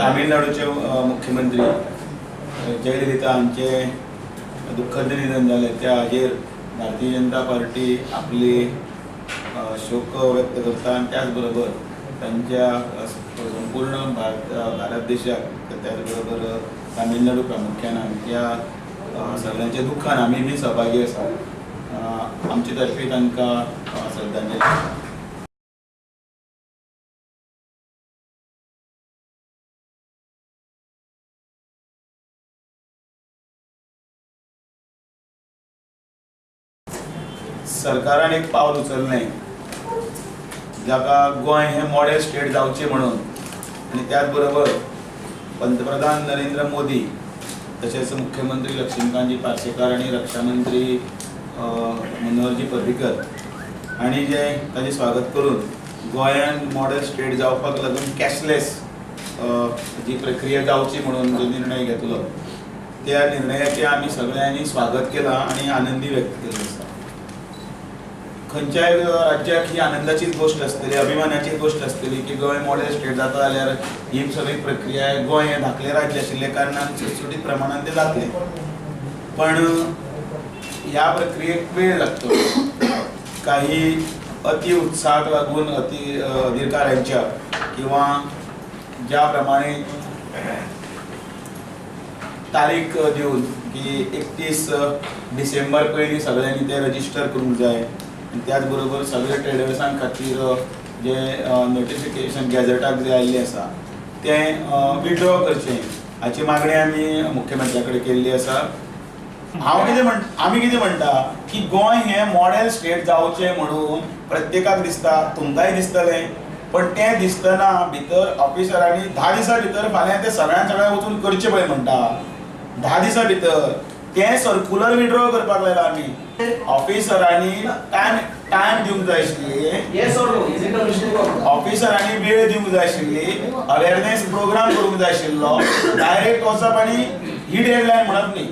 तामिळनाडूचे मुख्यमंत्री जयललिता हांचे दुःखद निधन जालें त्या हाजेर भारतीय जनता पार्टी आपली शोक व्यक्त करता आनी त्याच बरोबर तांच्या संपूर्ण भारत देशाक त्याच बरोबर तामिळनाडू प्रामुख्यान आमच्या सगळ्यांच्या दुःखान आमी बी सहभागी आसा. आमचे तर्फे तांकां श्रद्धांजली. सरकारान एक पावल उचललें जाका गोंय हें मॉडेल स्टेट जावचें म्हणून आनी त्याच बरोबर पंतप्रधान नरेंद्र मोदी तशेंच मुख्यमंत्री लक्ष्मीकांतजी पार्सेकार आनी रक्षा मंत्री मनोहरजी पर्रीकर हांणी जे ताजें स्वागत करून गोंयान मॉडेल स्टेट जावपाक लागून कॅशलेस जी प्रक्रिया जावची म्हणून जो निर्णय घेतलो त्या निर्णयाचें आमी सगळ्यांनी स्वागत केलां आनी आनंदी व्यक्त केल्लो आसा. खंयच्याय राज्याक ही आनंदाचीच गोश्ट आसतली, अभिमानाची गोश्ट आसतली की गोंय मॉडेल स्टेट जाता जाल्यार ही सगळी प्रक्रिया गोंय हें धाकलें राज्य आशिल्ल्या कारणान सुटसुटीत प्रमाणान तें जातलें, पण ह्या प्रक्रियेक वेळ लागतो. काही अति उत्साहाक लागून अति अधिकाऱ्यांच्या किंवा ज्या प्रमाणे तारीख दिवन की 31 डिसेंबर पयलीं सगळ्यांनी तें रजिस्टर करूंक जाय, त्याच बरोबर सगळे ट्रेडर्सां खातीर जे नोटिफिकेशन गॅझेटाक जे आयिल्लें आसा तें विड्रॉ करचें हाची मागणी आमी मुख्यमंत्र्या कडेन केल्ली आसा. हांव कितें म्हण आमी कितें म्हणटा की गोंय हें मॉडेल स्टेट जावचें म्हणून प्रत्येकाक दिसता, तुमकांय दिसतलें, पण तें दिसतना भितर ऑफिसरांनी 10 दिसां भितर फाल्यां तें सगळ्यां सगळ्यांक वचून करचें पळय म्हणटा. 10 दिसां भितर तें सर्कुलर विड्रॉ करपाक लायलां आमी. ऑफिसरांनी टायम दिवंक जाय आशिल्ली, ऑफिसरांनी वेळ दिवंक जाय आशिल्ली, अवेरनेस प्रोग्राम करूंक जाय आशिल्लो. डायरेक्ट वचप आनी ही डेडलायन म्हणप न्ही.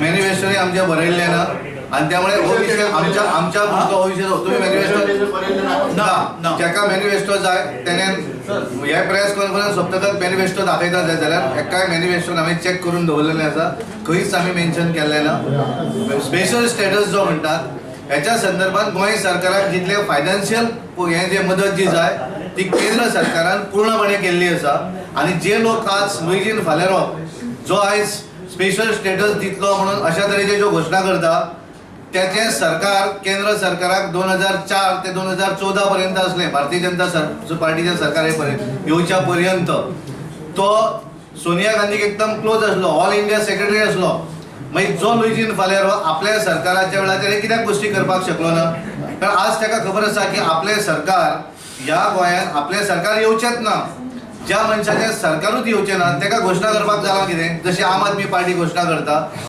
मॅनिफेस्टोनी आमच्या बरयल्लें ना आनी त्यामुळे हो विशय आमच्या आमच्या पुरतो हो विशय. तुम्ही मॅनिफेस्टो ना, जाका मॅनिफेस्टो जाय तेणे हे प्रेस कॉन्फरन्स सोंपतकच मॅनिफेस्टो दाखयता जाय जाल्यार एकाय मॅनिफेस्टोन आमी चॅक करून दवरलेलें आसा, खंयच आमी मेन्शन केल्लें ना. स्पेशल स्टेटस जो म्हणटात हेच्या संदर्भात गोंय सरकाराक जितले फायनान्शियल हें जे मदत जी जाय ती केंद्र सरकारान पूर्णपणे केल्ली आसा. आनी जे लोक आज लुईजीन फालेरो जो आयज स्पेशल स्टेटस दितलो म्हणून अशा तरेचे ज्यो घोशणा करता त्याचें सरकार केंद्र सरकाराक 2004 ते 2014 पर्यंत आसलें, भारतीय जनता पार्टीच्या सरकार येवच्या पर्यंत तो सोनिया गांधीक एकदम क्लोज आसलो, ऑल इंडिया सेक्रेटरी आसलो. मागीर जो लुईजीन फालेरो आपल्या सरकाराच्या वेळाचेर कित्याक गोश्टी करपाक शकलो ना? कारण आज ताका खबर आसा की आपलें सरकार ह्या गोंयांत आपलें सरकार येवचेंच ना. ज्या मनशाचें सरकारूच येवचें ना ताका घोशणा करपाक जालां कितें, जशी आम आदमी पार्टी घोशणा करता.